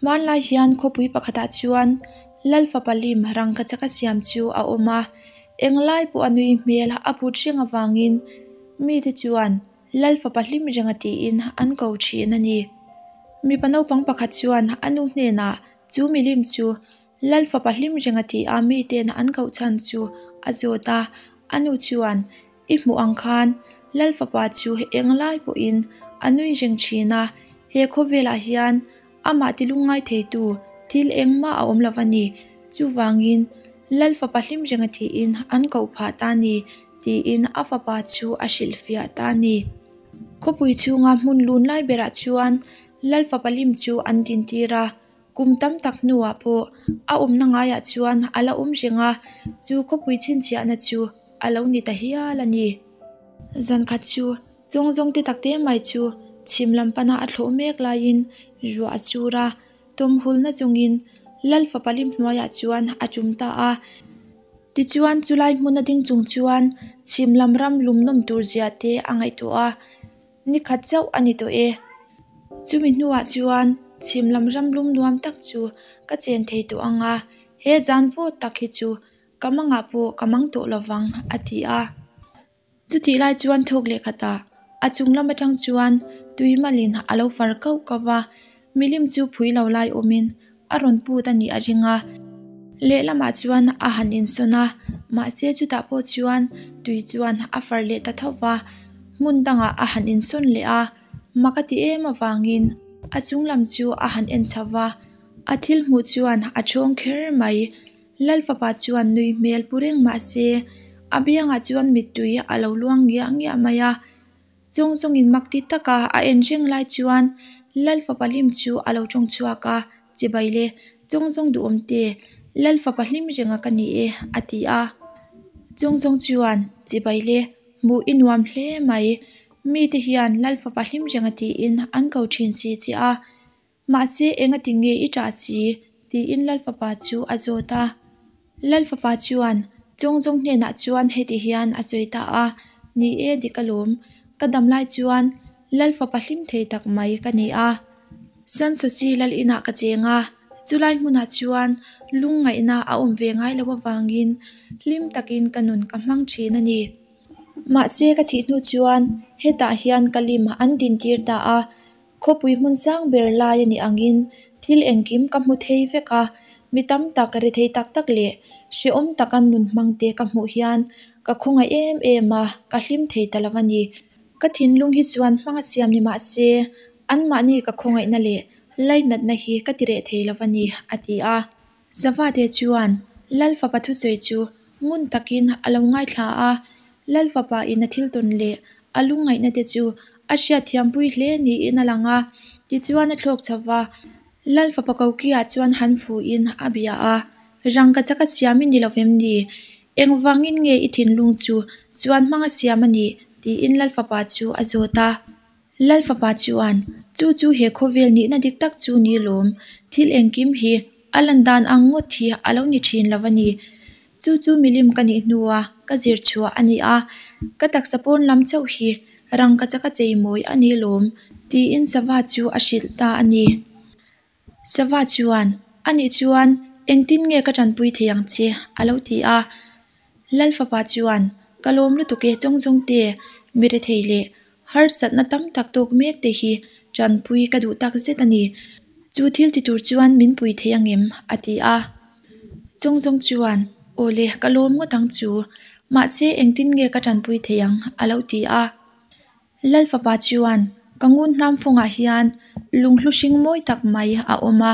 Hmanlai hian khawpui pakhatah chuan Lal fapa lim rangkachak a siam chu a awm a, englai pawh a nui hmel a put reng avangin mite chuan Lal fapa hlim renga tiin an ko thin a ni. Mipa naupang pakhat chuan a nu hnenah chu milim chu Lal fapa hlim renga ti a miten an koh chhan chu a zawt a, a nu chuan I hmuh ang khan Lal fapa chu englai pawhin a nui reng thin a, he khawvelah hian amah ti lungngai theitu thil engmah a awm lo a ni. Chuvangin Lal fapa hlim renga tiin an koh phah ta a ni tiin a fapa chu a hrilhfiah ta a ni. Khawpui chhunga hmun lun lai berah chuan Lal fapa lim chu an dintir a. Kum tam tak hnuah pawh a awmna ngaiah chuan a la awm reng a, chu khawpui chhinchhiahna chu a lo ni ta hial a ni. Zan khat chu chawng zawng te tak te mai chu chhim lam pana a thlawh mek laiin ruah a chur a, tawm hulna chungin Lal fapa lim hnuaiah chuan a tum ta a. Tichuan chulai hmuna ding chung chuan chhim lam ram lum nawm tur zia te a ngaihtuah a. Ni khat chauh a ni tawh e. Chumi hnuah chuan chhim lam ram lum nuam tak chu ka chen thei tawh ang a, he zan vawt tak hi chu ka mangah pawh ka mang tawh lo vang, a ti a. Chutih lai chuan thawk leh khatah a chung lam atang chuan tui malin a lo far kauh kauh a, milim chu phui lo lai awmin a rawn put a nih a ring a. Lehlamah chuan a han insawn a, mahse chutah pawh chuan tui chuan a far leh ta tho va, hmun dangah a han insawn leh a, mak a ti em avangin a chung lam chu a han en chho va, a thil hmuh chuan a thawng kher mai. Lal fapa chuan nui hmel pu reng mahse a biangah chuan mittui a lo luang ngiah ngiah mai a. Chawng zawngin mak ti taka a en reng lai chuan Lal fapa hlim chu a lo tawng chhuak a, Chibai le, chawng zawng duhawm te, Lal fapa hlim renga ka ni e, a ti a. Chawng zawng chuan, Chibai le, hmuh i nuam hle mai, mite hian Lal fapa hlim renga tiin an ko thin si che a. Mahse, engati nge i ṭah si? tiin Lal Fapa chu a zawt a. Lal Fapa chuan Chawngzawng hnenah chuan heti hian a sawi ta a, Ni e, dik alawm. Ka dam lai chuan Lal Fapa hlim thei tak mai ka ni a. Sansosi Lal inah ka cheng a, chulai hmunah chuan lungngaihna a awm ve ngai lo avangin hlim takin ka nun ka hmang ṭhin a ni. Mahse, ka thih hnu chuan hetah hian ka lim an dintir ta a. Khawpui hmun sang ber lai a nih angin thil engkim ka hmu thei vek a, mi tam tak rethei tak tak leh hrehawm taka nun hmang te ka hmuh hian ka khawngaih em em a, ka hlim thei ta lo a ni. Ka thinlung hi chuan hmang a siam ni mah se, anmahni ka khawngaihna leh lainatna hi ka ti reh thei lo a ni, a ti a. Zavate chuan Lal fapa thusawi chu ngun takin a lo ngaithla a, Lal fapa in a thil tawn leh a lungngaihna te chu a hriatthiampui hle niin a lang a, tichuan a thlawk chho va. Lal fapa Kokia chuan han fuhin a bia a, Rangka chaka siam i ni lo vem ni? Engvangin nge i thinlung chu chuan hmanga siam a nih? tiin Lal fapa chu a zawt a. Lal fapa chuan, Chu chu he khawvel nihna dik tak chu ni lawm, thil engkim hi a lan dan ang ngawt hi a lo ni thin lo a ni. Chu chu milim ka nih hnua ka zir chhuah a ni a, ka taksa pawn lam chauh hi rangka chaka cheimawi a ni lawm, tiin sava chu a hrilh ta a ni. Sava chuan, Anih chuan engtin nge ka tanpui thei ang che? a lo ti a. Lal fapa chuan, Ka lawm lutuk e chawng chawng te, mi rethei leh harsatna tam tak tawk mek te hi tanpui ka duh tak zet a ni. Chu thil ti tur chuan min pui thei angem? a ti a. Chawng chawng chuan, Aw le, ka lawm ngawt ang chu. Mahse engtin nge ka tanpui thei ang? a lo ti a. Lal fapa chuan, Ka ngun hnam fawngah hian lunghlu hring mawi tak mai a awm a,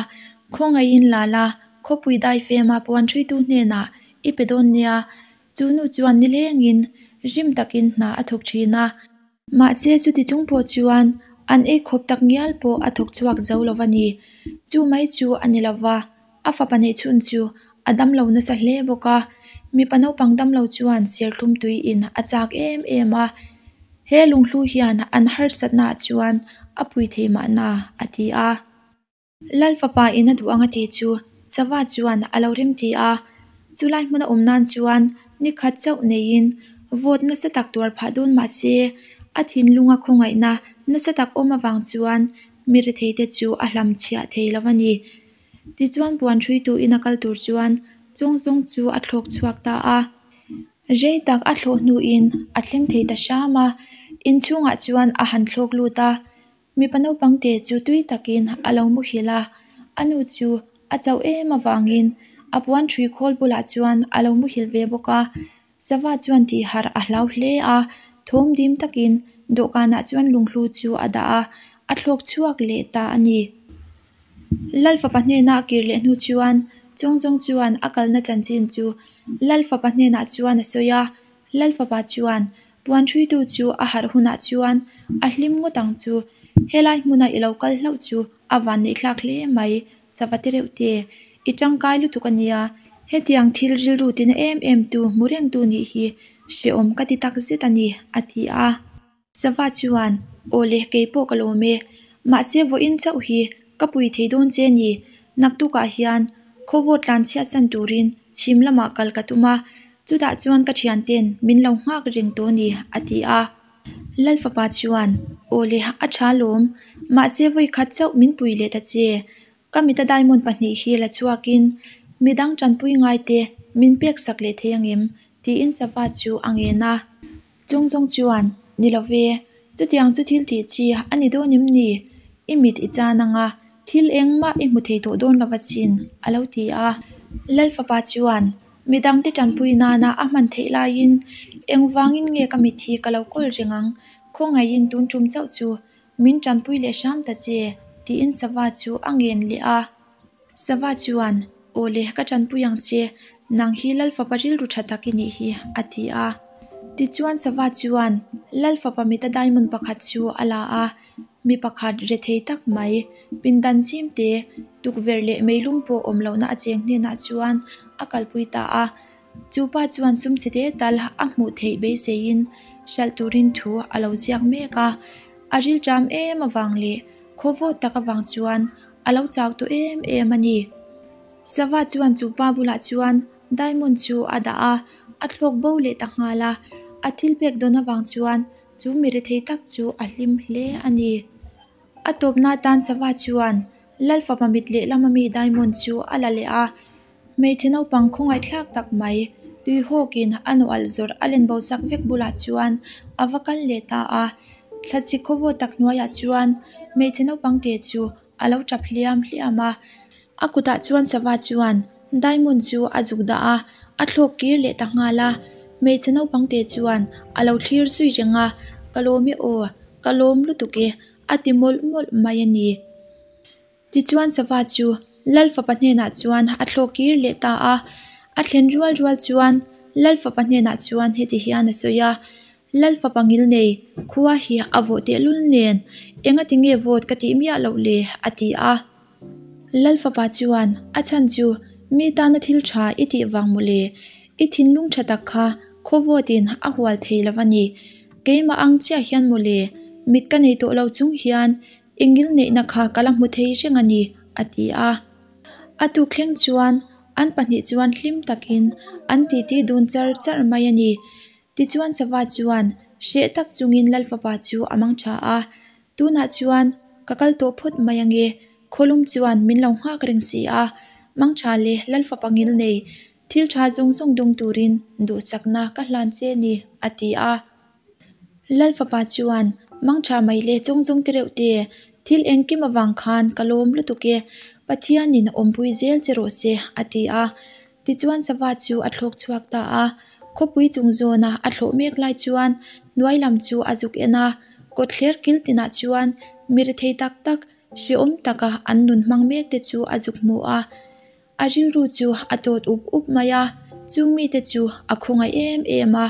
khawngaihin la la, khawpui dai fema puan ṭhuitu hnenah i pe dawn nia. Chu nu chuan nilengin rim takin hna a thawk ṭhin a. Mahse chuti chung pawh chuan an ei khawp tak ngial pawh a thawk chhuak zo lo va ni. Chu mai chu a ni lo va, A fapa neih chhun chu a damlo nasa hle bawk a, mipa naupang damlo chuan serthlum tui in a chak em em a, he lunghlu hian an harsatna ah chuan a pui thei mahna a ti a. Lal fapa in a duh ang a tih chu sava chuan a lo rem ti a, chulai hmun a awm nan chuan ni khat chauh neiin vawt nasa tak tuar phah dawn mahse a thinlunga khawngaihna nasa tak awm avang chuan mi rethei te chu a hlamchhiah thei lo a ni. Tichuan puan ṭhuitu ina kal tur chuan chawngzawng chu a thlawk chhuak ta a. Rei tak a thlawh hnuin a thleng thei ta hram a, inchhungah chuan a han thlawk lut a. Mipa naupang te chu tui takin a lo muhil a, a nu chu a chauh em avangin a puan ṭhui khawl bulah chuan a lo muhil ve bawk a. Sava chuan tih harh a hlau hle a, thawm dim takin dawhkanah chuan lunghlu chu a dah a, a thlawk chhuak leh ta a ni. Lal fapa hnena a kir leh hnu chuan Chawngzawng chuan a kalna chanchin chu Lal fapa hnenah chuan a sawi a, Lal fapa chuan puan ṭhuitu chu a harh hunah chuan a hlim ngawt ang chu, helai hmuna i lo kal hlauh chu a vanneih thlak hle mai, sava te reuh te, i tangkai lutuk a nia, hetiang thil rilru tina em em tu hmu rengtu nih hi hrehawm ka ti tak zet a ni, a ti a. Sava chuan, Aw le, kei pawh ka lawm e. Mahse vawiin chauh hi ka pui thei dawn che ni. Naktukah hian khawvawt tlan chhiatsan turin chhim lamah kal ka tum a, chutah chuan ka thianten min lo nghak reng tawh ni, a ti a. Lal fapa chuan, Aw le, a tha lawm. Mahse vawikhat chauh min pui leh ta che. Ka mita diamond pahnih hi la chhuakin midang tanpui ngaite min pek sak leh thei angem? tiin sava chu a ngen a. Chung zawng chuan, Ni lo ve, chutiang chu thil tih chi a ni dawn em ni? I mit i chan ang a, thil engmah i hmu thei tawh dawn lo asin, a lo ti a. Lal fapa chuan, Midangte tanpui nana a hman theih laiin engvangin nge ka mit hi ka lo kawl reng ang? Khawngaihin tun tum chauh chu min tanpui leh hram ta che, tiin sava chu a ngen leh a. Sava chuan, Aw le, ka tanpui ang che, nang hi Lal fapa rilru tha tak i nih hi, a ti a. Tichuan Sava chuan Lal fapa mita diamond pakhat chu a la a, mi pakhat rethei tak mai, pindan zim te, tukverh leh meilum pawh awm lohna a cheng hnenah chuan a kalpui ta a. Chu pa chuan sum chhe te tal a hmuh theih beiseiin hralh turin thu a lo ziak mek a. A rilṭam em avang leh khawvawt tak avang chuan A lo chau tawh em em a ni. Sava chuan chu pa bulah chuan diamond chu a dah a, a thlawk bo leh ta nghal a. A thil pek dawn avang chuan chu mi rethei tak chu a hlim hle a ni. A tawpna atan Sava chuan Lal fapa mit lehlam ami diamond chu a la leh a. Hmeichhe naupang khawngaihthlak tak mai, tuihawkin a nawalh zawrh a len bo sak vek bulah chuan a va kal leh ta a. Thlachhi khawvaw tak hnuaiah chuan hmeichhe naupang te chu a lo tap hliam hliam a. A kutah chuan sava chuan diamond chu a zuk dah a, a thlawk kir leh ta nghal a. Hmeichhe naupang te chuan a lo thlir zui reng a, Ka lawm e aw, ka lawm lutuk e, a ti mawlh mawlh mai a ni. Tichuan sava chu Lal fapa hnenah chuan a thlawk kir leh ta a, a thlen rual rual chuan Lal fapa hnenah chuan heti hian a sawi a, Lal fapa ngil nei khua hi a vawh tehlul nen engati nge vawt ka tih miah loh le? a ti a. Lal fapa chuan a chhan chu mi tana thil tha i tih vang maw le, i thinlung tha tak kha khaw vawtin a hual thei lo a ni, keimah ang chiah hian maw le, mit ka nei tawh lo chung hian I ngilneihna kha ka la hmu thei reng a ni, a ti a. A tuk thleng chuan an pahnih chuan hlim takin an titi dun char char mai a ni. Tichuan Sava chuan hreh tak chungin Lal fapa chu a mang tha a, Tunah chuan ka kal tawh phawt mai ange, khawlum chuan min lo nghak reng si a, mang tha le Lal fapa ngilnei, thil tha zawng zawng dawng turin duhsakna ka hlan che ni, a ti a. Lal fapa chuan, Mang tha mai le chawng zawng te reuh te, thil engkim avang khan ka lawm lutuk e, Pathianin awmpui zel che rawh se, a ti a. Tichuan sava chu a thlawk chhuak ta a, khawpui chung zawna a thlawh mek lai chuan hnuai lam chu a zuk en a, kawtthler kil tinah chuan mi rethei tak tak, hreawm taka an nun hmang mek te chu a zuk hmu a. A rilru chu a tawt up up mai a, chung mite chu a khawngaih em em a,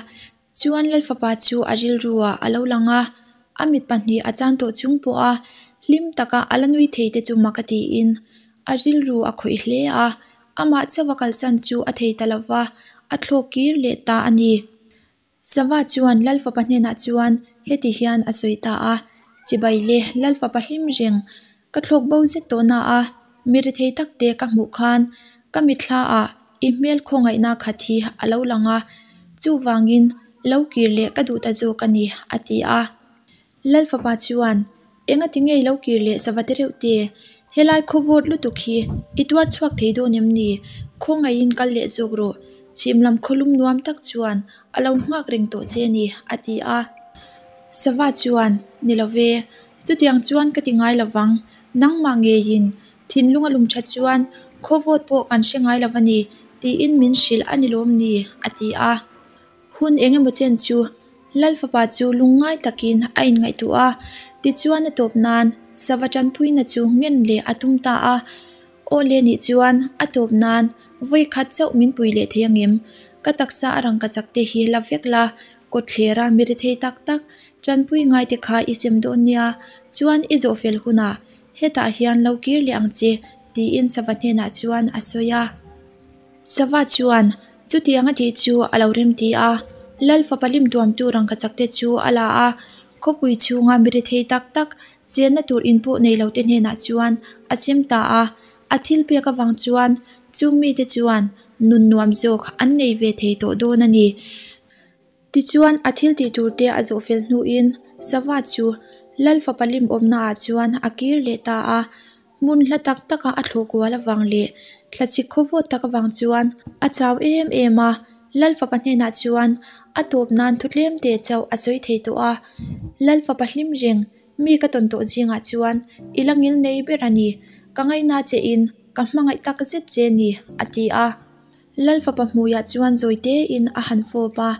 Chuan Lal fapa chu a rilru ah a lo lang a, a mit pahnih a chan tawh chung pawh a hlim taka a la nui thei te chu mak a tiin a rilru a khawih hle a, amah chauh a kalsan chu a thei ta lova, a thlawk kir leh ta a ni. Sava chuan Lal fapa hnenah chuan heti hian a sawi ta a, Chibai le Lal fapa hlim reng, ka thlawk bo zet tawh na a, mi rethei tak te ka hmuh khan ka mitthla ah I hmel khawngaihna khat hi a lo lang a, chuvangin lo kir leh ka duh ta zawk a ni, a ti a. Lal fapa chuan, Engati ngei lo kir leh sava te reuh te? Helai khaw vawt lutuk hi i tuar chhuak thei dawn em ni? Khawngaihin kal leh zawk rawh. Chhim lam khawlum nuam tak chuan a lo nghak reng tawh che a ni, a ti a. Sava chuan, Ni lo ve, chutiang chuan ka ti ngai lo vang. Nangmah ngeiin thinlung a lum tha chuan khaw vawt pawh kan hre ngai lo va ni, tiin min hrilh a ni lawm ni? a ti a. Hun eng emaw chen chu Lal fapa chu lungngai takin a inngaihtuah a, tichuan a tawp nan sava tanpuina chu ngen leh a tum ta a. Aw le nih chuan a tawp nan vawi khat chauh min pui leh thei angem? Ka taksa a rangkachak te hi la vek la, kawtthlera mi rethei tak tak tanpui ngai te kha i sem dawn nia, chuan i zawh fel hunah hetah hian lo kir leh ang che tiin sava hnenah chuan a sawi a. Sava chuan chutiang a tih chu a lo remti a, Lal fapa lim tuamtu rangkachak te chu a la a, khawpui chhunga mi rethei tak tak chenna tur in pawh nei lo te hnenah chuan a sem ta a, a thil pek avang chuan chung mite chuan nun nuam zawk an nei ve thei tawh dawn a ni. Tichuan a thil tih tur te a zawh fel hnuin sava chu Lal fapa lim awmna ah chuan a kir leh ta a, hmun hla tak taka a thlawh kual avang leh thlachik khaw vawt tak avang chuan a chau em em a, Lal fapa hnenah chuan a tawp nan thu tlem te chauh a sawi thei tawh a, Lal fapa hlim reng mi ka tawn tawh zingah chuan i la ngil nei ber a ni, ka ngaihna che in ka hmangaih tak zet che ni a ti a. Lal fapa hmuiah chuan zawi tein a han fawp a,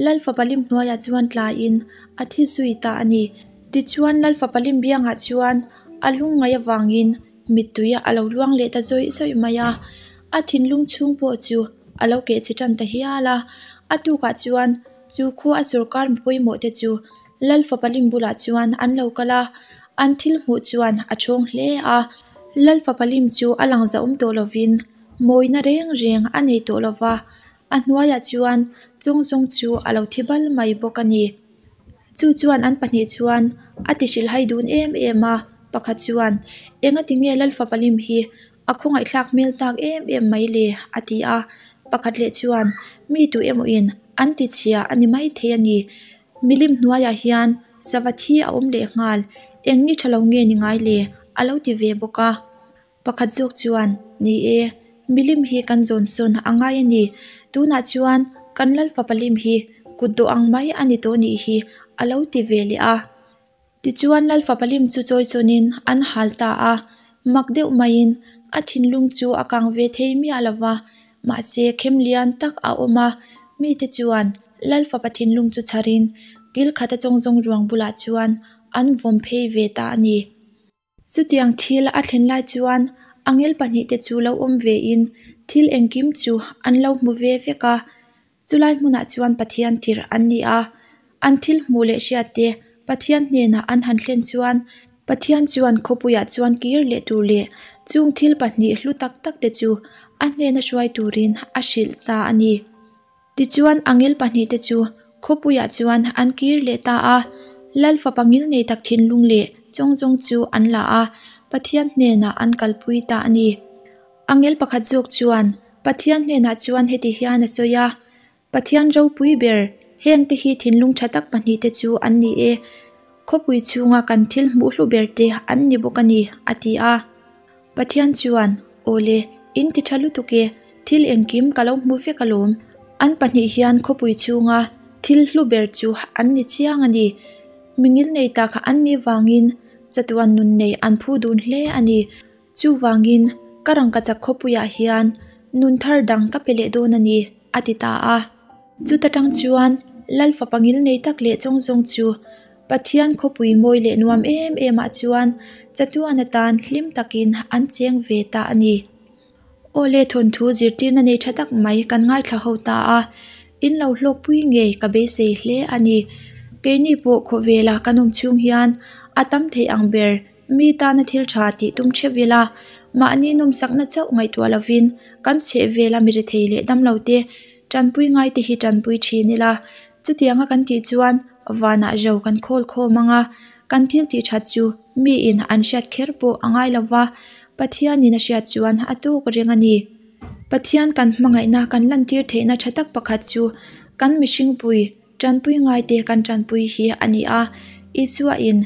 Lal fapa lim hnuaiah chuan tlaiin a thi zui ta a ni. Tichuan Lal fapa lim biangah chuan a lungngaih avangin mittui a lo luang leh ta zawih zawih mai a, a thinlung chhung pawh chu a lo keh chhe tan ta hial a. A tukah chuan chu khua a sawrkar mi pawimawh te chu Lal fapa lim bulah chuan an lo kal a, an thil hmuh chuan a thawng hle a. Lal fapa lim chu a lang zahawm tawh lovin mawina reng reng a nei tawh lova, a hnuaiah chuan chawngzawng chu a lo thi bal mai bawk a ni. Chu chuan an pahnih chuan a ti hrilhhai dun em em a, pakhat chuan, Engati nge Lal fapa lim hi a khawngaihthlak hmel tak em em mai le? a ti a, pakhat leh chuan, Mi tu emawin an ti chhia a ni maithei a ni. Milim hnuaiah hian sava thi a awm leh nghal, eng ni tha lo nge ni ngai le? a lo ti ve bawk a. Pakhat zawk chuan, Ni e, milim hi kan zawn sawn a ngai a ni. Tunah chuan kan Lal fapa lim hi kut dawh ang mai a ni tawh nih hi a lo ti ve leh a. Tichuan Lal fapa lim chu chawi sawnin an hal ta a, mak deuh maiin a thinlung chu a kang ve thei miah lo va, mahse khem lian tak a awm a, mite chuan Lal fapa thinlung chu chharin kil khata chawngzawng ruang bulah chuan an vawm phei ve ta a ni. Chutiang thil a thlen lai chuan angel pahnihte chu lo awm vein thil engkim chu an lo hmu ve vek a. Chulai hmunah chuan Pathian tirh an ni a, an thil hmuh leh hriatte Pathian hnenah an han thlen chuan Pathian chuan khawpuiah chuan kir leh tur leh chung thil pahnih hlu tak takte chu a hnena hruai turin a hrilh ta a ni. Tichuan angel pahnihte chu khawpuiah chuan an kir leh ta a, Lal fapa ngilnei tak thinlung leh chawngzawng chu an la a, Pathian hnenah an kalpui ta a ni. Angel pakhat zawk chuan Pathian hnenah chuan heti hian a sawi a, Pathian ropui ber, hengte hi thinlung tha tak pahnihte chu an ni e, khawpui chhunga kan thil hmuh hlu berte an ni bawk a ni, a ti a. Pathian chuan, Awle, in ti tha lutuk e, thil engkim ka lo hmu vek alawm. An pahnih hian khawpui chhunga thil hlu ber chu an ni chiang a ni. Mi ngilnei tak an nih vangin chatuan nun nei an phu dun hle a ni. Chuvangin, ka rangkachak khawpuiah hian nun thar dang ka pe leh dawn a ni, a ti ta a. Chuta tang chuan Lal fapa ngilnei tak leh chawng zawng chu Pathian khawpui mawi leh nuam em em ah chuan chatuan atan hlim takin an cheng ve ta a ni. Awle thawnthu zirtirna nei tha tak mai kan ngaithla ho ta a, in lo hlawkpui ngei ka beisei hle a ni. Keini pawh khawvela kan awm chhung hian a tam thei ang ber Mi tana thil tha tih tum theuh ila, mahni nawmsakna chauh ngaihtuah lovin kan chheh vela mi rethei leh damlo te tanpui ngai te hi tanpui thin ila. Chutianga kan tih chuan vanah zo kan khawl khawm ang a, kan thil tih that chu miin an hriat kher pawh a ngai lova, Pathianin a hriat chuan a tawk reng a ni. Pathian kan hmangaihna kan lantir theihna tha tak pakhat chu kan mihringpui Tanpui ngaite kan tanpui hi a ni a, Isuain,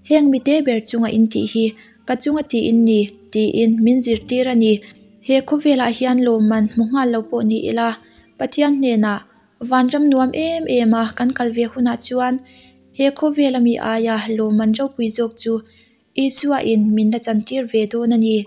Heng mite ber chunga in tih hi ka chunga ti in ni, tiin min zirtir a ni. He khawvelah hian lawmman hmu nghal lo pawh ni ila, Pathian hnenah vanram nuam em em a kan kal ve hunah chuan he khawvela mi aia lawmman ropui zawk chu Isua in min la chantir ve dawn a ni.